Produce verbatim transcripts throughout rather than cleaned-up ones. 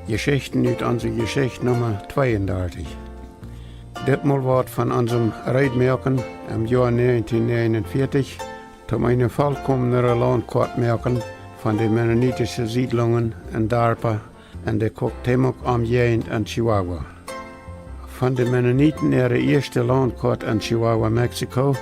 Jeschichten ut onse Jeschicht Numma tweeundartich. Ditmol woat von onsem Reed moaken em Joa näajentieen näajenunvieetich, om eene volkomnere Launtkoat moaken von de mennonitische Siedlungen un Darpa en de Cuauhtémoc Omjäajent en Chihuahua. Von de Mennoniten äare ieeschte Launtkoat en Chihuahua, Mexiko,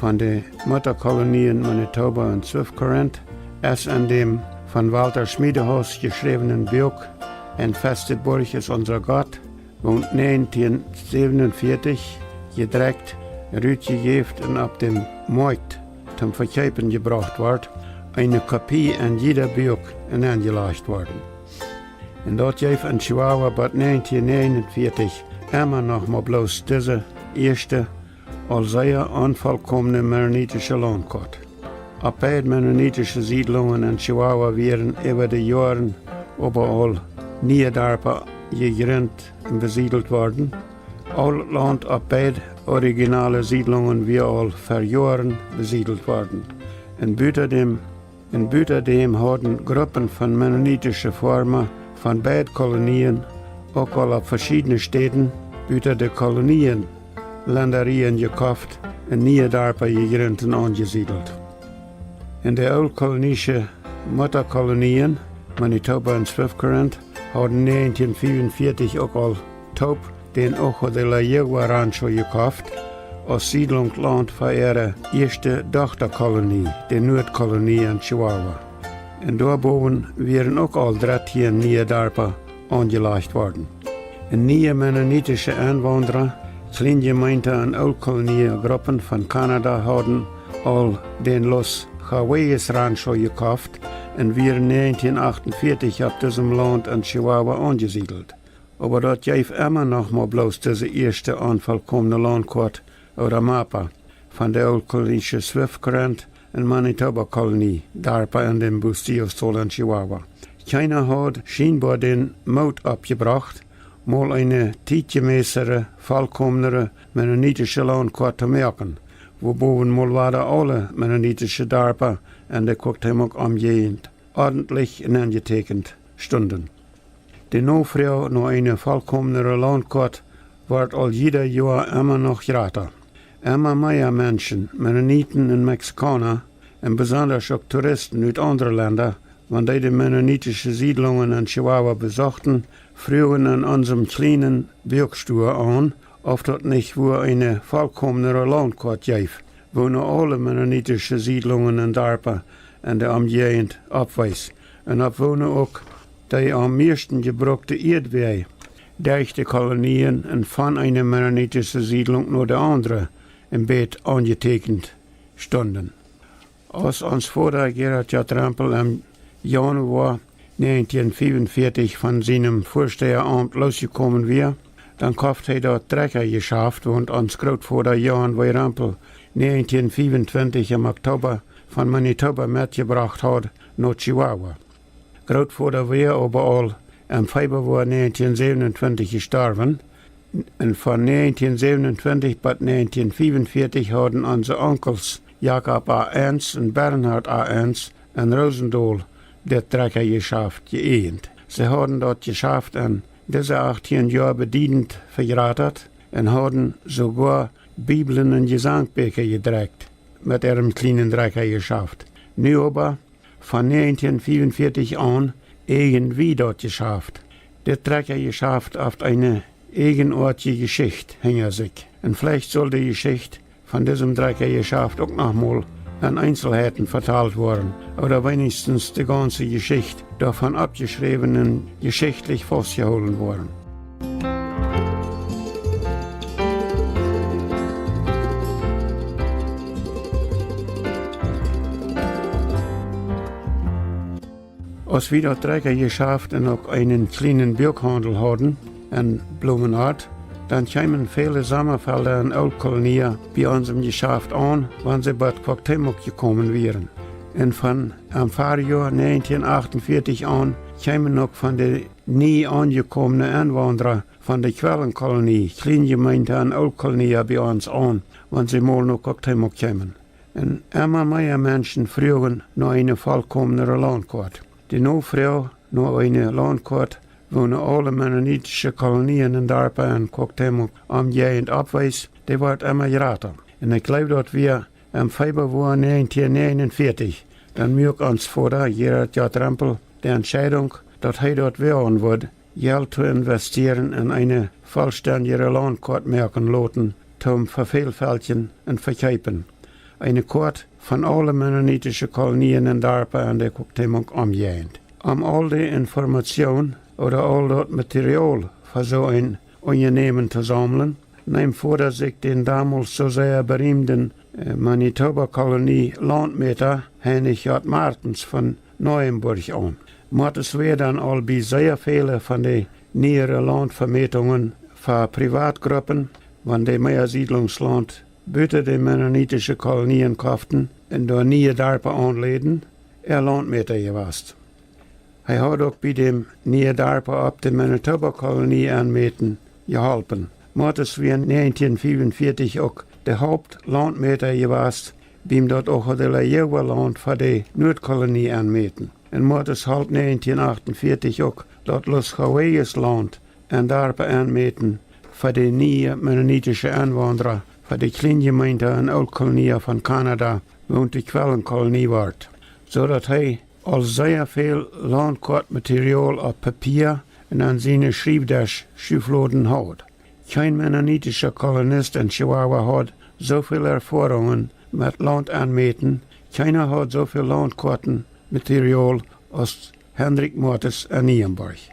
von de Muttakolonien Manitoba un Swift Current, es en däm von Walter Schmiedehaus jeschräwenen Buak Ein feste Burg ist unser Gott, waut näajentieen säwenunvieetich jedrekjt, rutjejäft un opp däm Moakjt toom Vekjeepen jebrocht wort, eene Kopie en jieda Buak enenjelajcht worden. Un daut jeef en Chihuahua bat näajentieen näajenunvieetich emma noch mau bloos dise ieeschte, aul sea onvolkomne mennonitische Launtkoat. Opp beid mennonitische Siedlungen en Chihuahua wieren äwa de Joaren oba aul niee Darpa jejrint un besiedelt worden. Aul Launt opp beid originale Siedlungen wia aul ver Joaren besiedelt worden. Un buta däm, un buta däm hauden Gruppen von mennonitische Forma von beid Kolonien uk aul opp veschiedne Städen buta de Kolonien Lenderieen jekoft un niee Darpa jejrint un aunjesiedelt. Un de ooltkolonische Muttakolonien, Manitoba un Swift Current, hauden näajentieen fiewunvieetich uk aul toop dän Ojo de la Yegua Rancho jekoft, aus Siedlungslaunt fa äare ieeschte Dochtakolonie, de Nuadkolonie en Chihuahua. Un doabowen wieren uk aul dartieen niee Darpa aunjelajcht worden. Un niee mennonitische Enwaundra, Kjleenjemeenta un Ooltkolonie Gruppen von Kanada hauden aul dän Los Jagüeyes Rancho jekoft un wieren näajentieen achtunvieetich opp disem Launt en Chihuahua aunjesiedelt. Oba daut jeef emma noch mau bloos dise ieeschte onvolkomne Launtkoat ooda mapa von de ooltkolonische Swift Current un Manitoba Kolonie Darpa en däm Bustillos Dol en Chihuahua. Kjeena haud schienboa dän Moot oppjebrocht, mol eene tietjemäßere, volkomnere mennonitische Launtkoat to moaken, wua bowen mol wada aule mennonitische Darpa en de Cuauhtémoc Omjäajent ordentlich enenjeteekjent stunden. De Nofroag no eene volkomnere Launtkoat wort aul jieda Joa emma noch jrata. Emma mea Menschen, Mennoniten un Mexikauna, un besonda uk Touristen ut aundre Lenda, wan dee de mennonitische Siedlungen en Chihuahua besochten, fruagen en onsem kjlienen Buakstua aun, auf daut nich wua eene volkomnere Launtkoat jeef, wua nu aule mennonitische Siedlungen un Darpa en de Omjäajent oppwees, un opp wua nu uk dee aum mieeschten jebrukte Ieedwäaj derch de Kolonien un von eene mennonitische Siedlunk no de aundre een bät aunjeteekjent stunden. Aus ons Voda Gerhard J. Rempel em Januoa näajentieen fiewunvieetich von sienem Väastejaaumt loosjekomen wia, dan koft hee daut Drekjajeschaft, waut ons Grootvoda Johan W. Rempel näajentieen fiewuntwintich em Oktoba von Manitoba metjebrocht haud no Chihuahua. Grootvoda wia oba aul em Februoa näajentieen säwenunwintich jestorwen, un von näajentieen säwenunwintich bat näajentieen fiewunvieetich hauden onse Onkels Jakob A. Ens un Bernhard A. Ens en Rosendol dit Drekjajeschaft jeäjent. See hauden daut Jeschaft en dise achtieen Joa bediedent vejratat un hauden soogoa Bibeln un Jesankbieekja jedrekjt met äarem kjlienen Drekjajeschaft. Nu oba, von näajentieen fiewunvieetich aun, äjent wie daut Jeschaft. Dit Drekjajeschaft haft eene äjenoatje Jeschicht hinja sikj. Un veleicht saul de Jeschicht von disem Drekjajeschaft uk noch mol en Eenselheiten vetalt woaren, ooda weenichstens de gaunze Jeschicht doavon oppjeschräwen un jeschichtlich faustjehoolen woaren. Aus wie daut Drekjajeschaft un uk eenen kjlienen Buakhaundel hauden en Blumenort, dan kjeemen väle Sommafelda un Ooltkolonia bie onsem Jeschaft aun, wan see bat Cuauhtémoc jekomen wieren. Un von em Farjoa näajentieen achtunvieetich aun kjeemen uk von de nie aunjekomne Enwaundra von de Kjwellenkolonie, Kjleenjemeenta un Ooltkolonia bie ons aun, wan see mol no Cuauhtémoc kjeemen. Un emma mea Menschen fruagen no eene volkomnere Launtkoat. De Nofroag no eene Launtkoat woonen aule mennonitische Kolonien un Darpa en Cuauhtémoc Omjäajent oppwees, dee wort emma jrata. Un ekj jleew, daut wia em Februar negentien negenundvierzig, dan muak ons Voda, Gerhard J. Rempel, de Entscheidunk, daut hee daut woagen wudd, Jelt to investieren un eene vollstendje Launtkoat moaken loten, toom veveelfeltjen un vekjeepen. Eene Koat von aule mennonitische Kolonien un Darpa en de Cuauhtémoc Omjäajent. Om aul de Information ooda aul daut Material fa soo een Unjanämen to saumlen, neem Voda sikj dän domols soo sea beriemden, äh, Manitoba Kolonie Launtmäta Heinrich J. Martens von Neuenburg aun. Martens wia dan aul bie sea väle von de niere Launtvemätungen fa Privatgruppen, wan dee mea Siedlungslaunt buta de mennonitische Kolonien koften un doa niee Darpa aunläden, äa Launtmäta jewast. Hee haud uk bie däm niee Darpa opp de Manitoba Kolonie enmäten jeholpen. Martens wia negentien fiefunvieetich uk de Hauptlauntmäta jewast biem daut Ojo de la Yegua Launt fa de Nuadkolonie enmäten. Un Martens holp negentien achtunvieetich uk daut Los Jagüeyes Launt un Darpa enmäten fa de niee mennonitische Enwaundra, fa de Kjleenjemeenta un Ooltkolonia von Kanada, woont de Kwellenkolonie wort, soo daut hee aul sea väl Launtkoatmaterial opp Papia un aun siene Schriewdesch-Schufloden haud. Kjeen mennonitischa Kolonist en Chihuahua haud soo väl Erfoarungen met Launt enmäten, kjeena haud soo väl Launtkoatmaterial aus Hendrik Martens en Nienborg.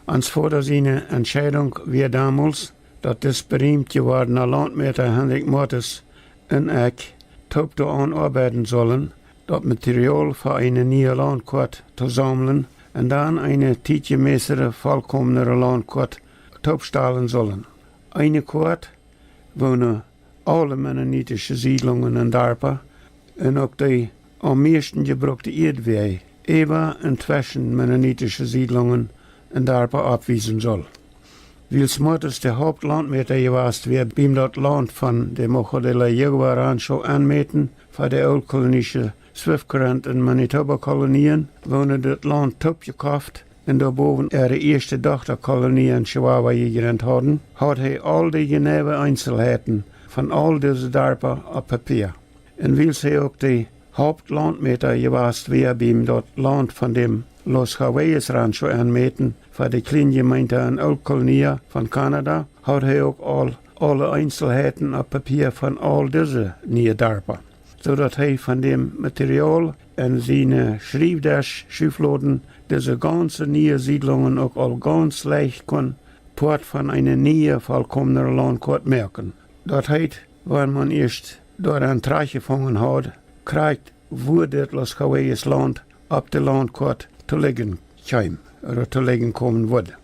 Ons Voda siene Entscheidunk wia domols, daut dis beriemt jewordne Launtmäta Hendrik Martens un ekj toop doaraun oabeiden sullen, daut Material fa eene niee Launtkoat to saumlen un dan eene tietjemäße, vollkomnere Launtkoat toopstalen sullen. Eene Koat, woonen aule mennonitische Siedlungen un Darpa un uk de aum mieeschten jebrukte Ieedwäaj äwa un tweschen mennonitische Siedlungen un Darpa oppwiesen sull. Wiels Martens de Hauptlauntmäta jewast wia biem daut Launt von de Ojo de la Yegua Rancho enmäten fa de ooltkolonische Swift Current un Manitoba Kolonien, woonen daut Launt toopjekoft un doabowen äare ieeschte Dochtakolonie en Chihuahua jejrint hauden, haud hee aul de jeneiwe Eenselheiten von aul dise Darpa opp Papia. Un wiels hee uk de Hauptlauntmäta jewast wia biem daut Launt von däm Los Jagüeyes Rancho enmäten fa de Kjleenjemeenta un Ooltkolonia von Kanada, haud hee uk aul aule Eenselheiten opp Papia von aul dise niee Darpa, soo daut hee von däm Material en siene Schriewdesch-Schufloden dise gaunze niee Siedlungen uk aul gaunz leicht kunn Poat von eene niee, vollkomnere Launtkoat moaken. Daut heet, wan maun ieescht doaraun trajchtjefungen haud, krakjt wua dit Los Jagüeyes Launt opp de Launtkoat to liggen kjeem, ooda to liggen komen wudd.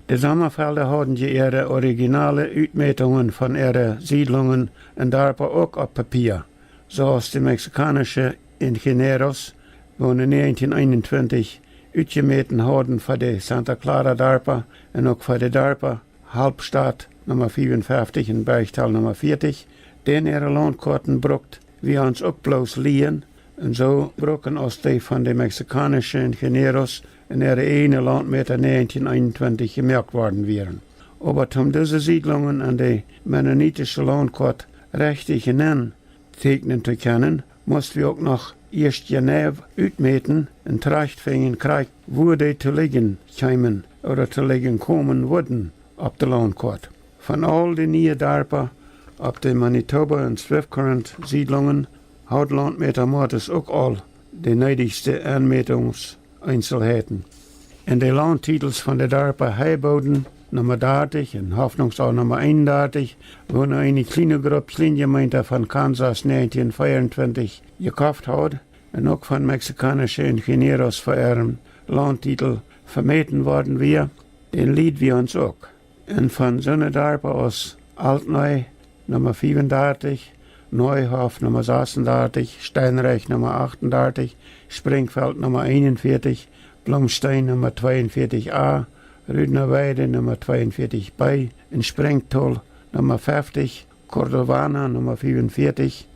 De Sommerfelda hauden je äare originale Utmätungen von äare Siedlungen un Darpa uk opp Papia, soo aus de mexikaunische Ingenieros, woonen negentien eenuntwintich utjemäten hauden fa de Santa Clara Darpa un uk fa de Darpa Halbstadt Numma fiefunfeftich un Bergtal Numma vieetich, dän äare Launtkoaten brukt wie ons uk bloos lieen, un soo bruken aus dee von de mexikaunische Ingenieros un äare ieejne Launtmäta negentien eenuntwintich jemoakt worden wieren. Oba om dise Siedlungen en de mennonitische Launtkoat rechtich nenteekjnen to kjennen, must wie uk noch ieescht jeneiw utmäten un trajchtfinjen krakjt, wua dee to liggen kjeemen ooda to liggen komen wudden opp de Launtkoat. Von aul de niee Darpa opp de Manitoba un Swift Current Siedlungen haud Launtmäta Martens uk aul de needichste Enmätungs- Eenselheiten. En de Launttitels von de Darpa Heiboden Numma dartich un Hoffnungsau Numma eenundartich, woone eene kjliene Grupp Kjleenjemeenta von Kansas negentien veeauntwintich jekoft haud un uk von mexikaunische Ingenieros fa äaren Launttitel vemäten worden wia, dän lieed wie ons uk. Un von soone Darpa aus Altneu Numma fiefundartich, Neuhof Numma sasundartich, Steinreich Numma achtundartich, Springfeld Numma eenunvieetich, Blumstein Numma tweeunvieetich a, Rüdnerweide Numma tweeunvieetich b un Springtal Numma feftich, Cordovana Numma fiefunvieetich,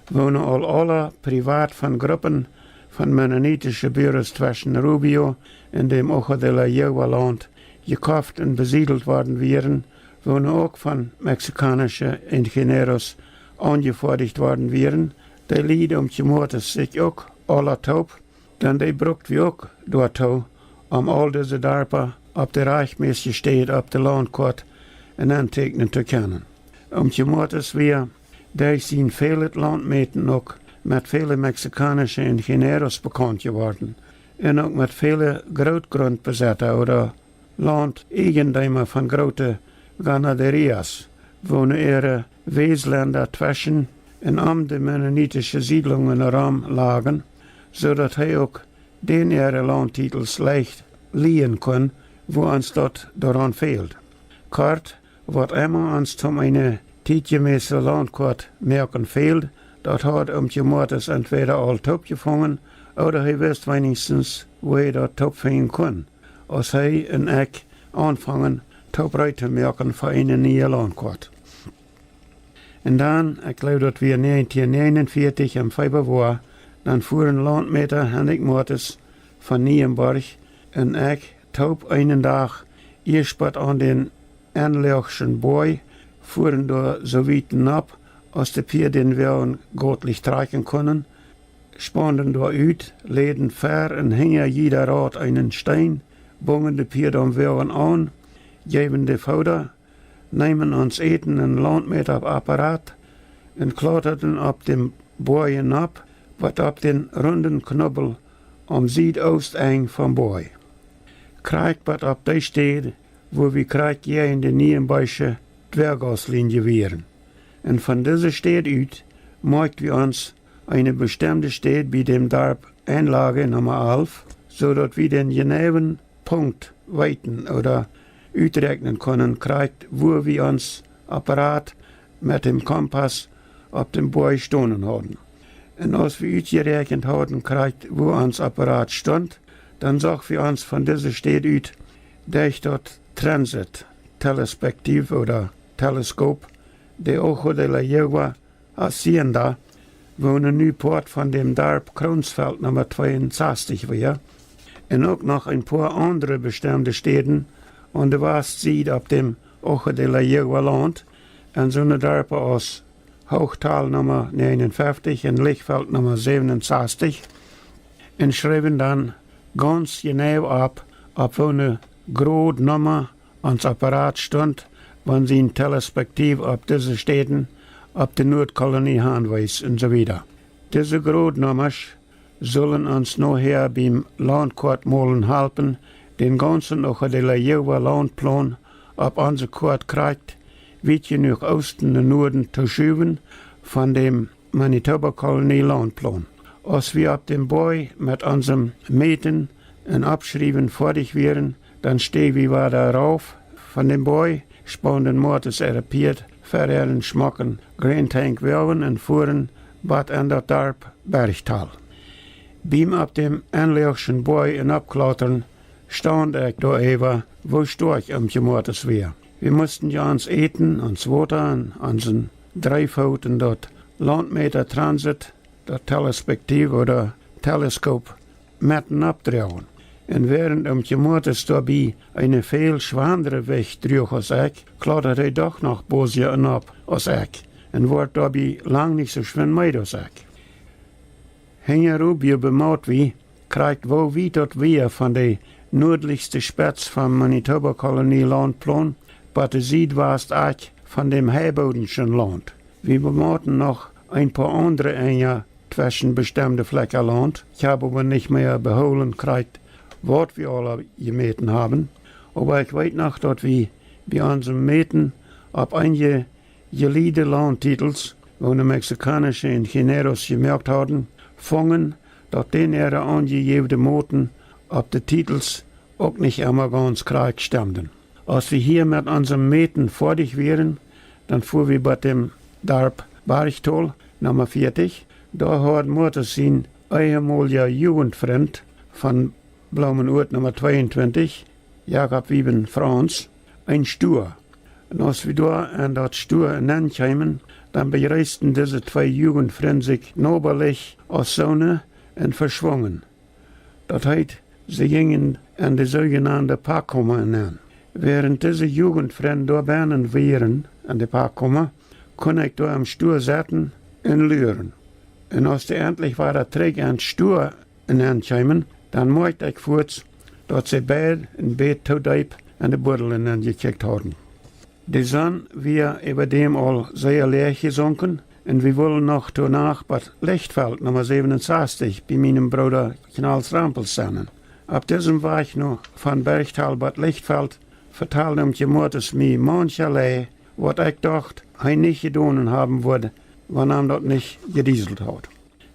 woone aul aula privat von Gruppen von mennonitische Buares tweschen Rubio un dem Ojo de la Yegua Launt jekoft un besiedelt worden wieren, woo nu uk von mexikaunische Ingenieros aunjefoadicht worden wieren, dee lieden om Chimotes sikj uk aula toop, dan dee brukt wie uk doatoo, om aul dise Darpa opp de rajchtmäßje Städ opp de Launtkoat nenteekjnen to kjennen. Om Chimotes wia derch sien välet Launtmäten uk met väle mexikaunische Ingenieros bekaunt jeworden un uk met väle Grootgrundbesitta ooda Launteajendeema von groote Ganaderias, woo nu äare Wäslenda tweschen un om de mennonitische Siedlungen rom lagen, soo daut hee uk dän äare Launttitels leicht lieen kunn, wua ons daut doaraun fäld. Kort, waut emma ons toom eene tietjemäße Launtkoat moaken fäld, daut haud om Chimotes entwäda aul toopjefungen, ooda hee wist weenichstens, wua hee daut toopfinjen kunn, aus hee un ekj aunfungen toop reed to moaken fa eene niee Launtkoat. Un dan, ekj jleew daut wia näajentieen näajenunvieetich em Februar, dan fuaren Launtmäta Henrich Motes von Nienborg un ekj toop eenen Dach ieescht bat aun dän Enloagschen Boaj, fuaren doa soo wiet nopp aus de Pieed dän Woagen gootlich trakjen kunnen, spaunden doa ut, läden ver un hinja jieda Rad eenen Steen, bungen de Pieed aum Woagen aun, jeewen de Fooda, neemen ons Äten un Launtmäta opp Apparat un klautraden opp dän Boaj nopp, bat opp dän runden Knubbel aum Siedoostengj vom Boaj. Krakjt bat opp dee Städ, wua wie krakjt jäajen de Nienborgsche Dwerggauslienje wieren. Un von dise Städ ut moakt wie ons eene bestemde Städ bie däm Darp Enlage Numma alf, soo daut wie dän jeneiwen Punkt weeten ooda uträakjnen kunnen, krakjt wua wie ons Apparat met däm Kompass opp däm Boaj stonen hauden. Un aus wie utjeräakjent hauden, krakjt wua ons Apparat stunt, dan sach wie ons von dise Städ ut derch daut Transit, Telespektiv ooda Teleskop, de Ojo de la Yegua Hacienda, wua nu Poat von däm Darp Kronsfeld Numma tweeunsastich wia, un uk noch een poa aundre bestemde Städen aun de Wastsied opp däm Ojo de la Yegua Launt, un soone Darpa aus Huachtal Numma näajenunfeftich un Lichtfeld Numma säwenunsastich, un schreewen dan gaunz jeneiw opp, opp woone Grod Numma ons Apparat stunt, wan sien Telespektiv opp dise Städen, opp de Nuadkolonie hanwees un soo wieda. Dise Grodnummasch sullen ons nohäa biem Launtkoatmolen halpen, dän gaunzen Ojo de la Yegua Launtplon opp onse Koat krakjt wiet jenuach oosten un nuaden to schuwen von däm Manitoba Kolonie Launtplon. Aus wie opp däm Boaj met onsem Mäten un Oppschriewen foadich wieren, dan stäg wie wada rauf von däm Boaj, spaunden Motes äare Pieed ver äaren schmocken Grain Tank Woagen un fuaren bat aun daut Darp Bergtal. Biem opp däm Enloagschen Boaj noppklautren staund ekj doaräwa, woo stoakj Omkje Motes wia. Wie musten je ons Äten, ons Wota un onsen Dreeffoot un daut Launtmäta Transit, daut Telespektiv ooda Teleskop, met noppdroagen. Un wäarent Omkje Motes doabie eene väl schwandre Wajch druach aus ekj, klautad hee doch noch bosja nopp aus ekj un wort doabie lang nich soo schwind meed aus ekj. Hinjarut bie bemoakt wie, krakjt woo wiet daut wia von de nuadlichste Spetz vom Manitoba Kolonie Launtplon bat de Siedwastakj von däm Heiboodenschen Launt. Wie bemoakten noch een poa aundre Enja tweschen bestemde Flekja Launt. Ekj hab oba nich mea behoolen krakjt, waut wie aula jemäten haben. Oba ekj weet noch, daut wie bie onsem Mäten opp eenje jeliede Launttitels, woone mexikaunische Ingenieros jemoakt hauden, fungen, daut dän äare aunjejäwde Moten opp de Titels uk nich emma gaunz krakjt stemden. Aus wie hia met onsem Mäten foadich wieren, dan fua wie bat däm Darp Bergtal, Numma vieetich. Doa haud Motes sien ehemolja Jugendfrint von Bloomenuat Numma tweeuntwintich, Jakob Wieben Franz, een Stua. Un aus wie doa en daut Stua nenkjeemen, dan bejreesten dise twee Jugendfrint sikj nobalich aus soone un veschwungen. Daut heet, see jinjen en de soojenande Packkauma nenn. Wäarent dise Jugendfrind doa bennen wieren en de Parkkoma, kunn ekj doa em Stua setten un luren. Un aus dee entlich wada trigj em Stua nenkjeemen, dan moakjt ekj fuaz, daut see beid een bät too deep en de Buddel nenjekjikjt hauden. De Sonn wia äwa däm aul sea läach jesunken un wie wullen noch to Nacht bot Lichtfeld Numma säwen un sastich bie mienem Brooda Knals Rempel sennen. Opp disem Wajch no von Bergtal bot Lichtfeld vetald Omkje Mottes mie mauncha Läaj, waut ekj docht, hee nich jedonen haben wudd, wan am daut nich jedieselt haud.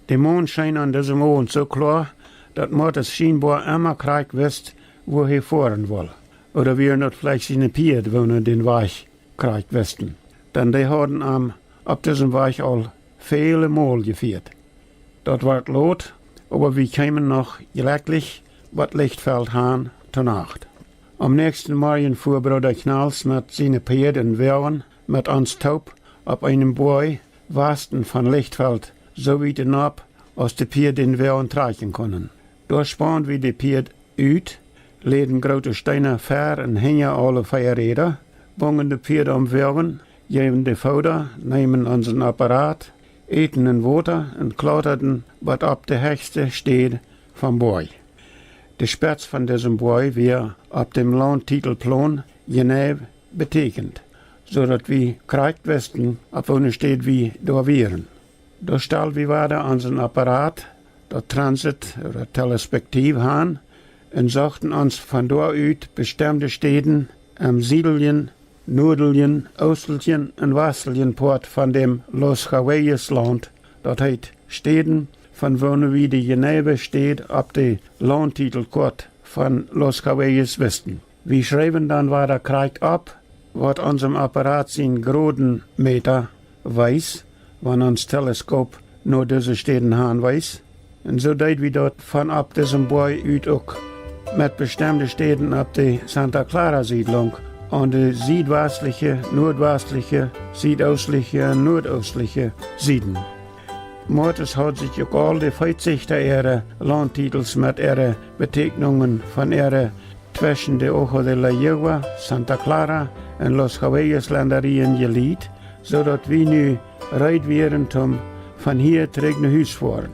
De Maun scheen aun disem Owent soo kloa, daut Mottes schienboa emma krakjt wist, wua hee foaren wull. Ooda wieren daut veleicht siene Pieed, woone dän Wajch krakjt wisten. Dan dee hauden am opp disem Wajch aul väle Mol jefieet. Daut wort lot, oba wie kjeemen noch jlekjlich bot Lichtfeld han to Nacht. Aum näakjsten Morjen fua Brooda Knals met siene Pieed un Woagen met ons toop opp eenem Boaj wasten von Lichtfeld soo wiet nopp, aus de Pieed dän Woagen trakjen kunnen. Doa spaund wie de Pieed ut, läden groote Steena ver un hinja aule vea Räda, bungen de Pieed aum Woagen, jeewen dee Fooda, neemen onsen Apparat, Äten un Wota un klautraden bot opp de hechste Städ vom Boaj. De Spetz von disem Boaj wia opp däm Launtitelplon jeneiw betieekjent, soo daut wie krakjt wisten, opp woone Städ wie doa wieren. Doa stald wie wada onsen Apparat, daut Transit ooda Telespektiv han, un sochten ons von doa ut bestemde Städen em siedlijen, nuadlijen, oosteljen un wastlijen Poat von däm Los Cahuillas Launt, daut heet Städen, von woone wie de jeneiwe Städ opp de Launtitelkoat von Los Cahuillas wisten. Wie schreewen dan wada krakjt opp, waut onsem Apparat sien Grodenmäta wees, wan ons Teleskop no dise Städen han wees. Un soo deed wie daut von opp disem Boaj ut uk met bestemde Städen opp de Santa Clara Siedlunk, aun de siedwastliche, nuadwastliche, siedoostelje un nuadoostelje Sieden. Mottes haud sikj uk aul de Veetsichta äare Launtitels met äare Betieekjnungen von äare tweschen de Ojo de la Yegua, Santa Clara un Los Cahuillas Lenderieen jelieet, soo daut wie nu reed wieren toom von hia trigj no Hus foaren.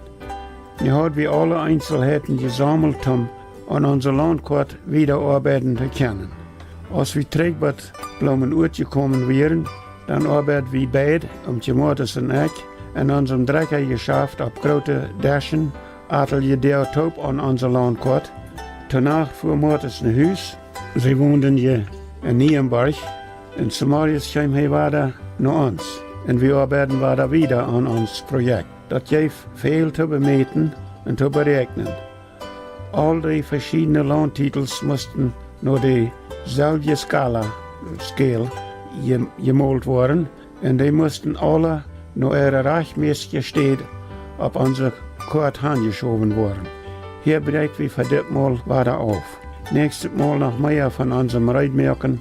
Nu haud wie aule Eenselheiten jesaumelt toom aun onse Launtkoat wieda oabeiden to kjennen. Aus wie trigj bot Bloomenuat jekomen wieren, dan oabeid wie beid, Omkje Mottes un ekj, en onsem Drekjajeschaft opp groote Deschen, Atelje Däa toop aun onse Launtkoat. To Nacht fua Mottes no Hus, see wonden je en Nieenborg, un zemorjes kjeem hee wada no ons, un wie oabeiden wada wieda aun ons Projekt. Daut jeef väl to bemäten un to beräakjnen. Aul dee veschiedne Launtitels musten no de selwje Skala, Scale, je-, jemolt woaren, un dee musten aule no äare rajchtmäsje Städ opp onse Koat hanjeschowen woaren. Hia bräakj wie fa dit Mol wada auf. Näakjstet Mol noch mea von onsem Reedmoaken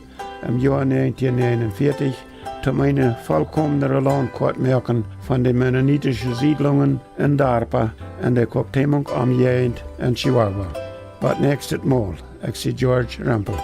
em Joa näajentieen näajenunvieetich, toom eene volkomnere Launtkoat moaken von de mennonitische Siedlungen un Darpa en de Cuauhtémoc Omjäajent en Chihuahua. Bot näakjstet Mol, ekj sie George Rempel.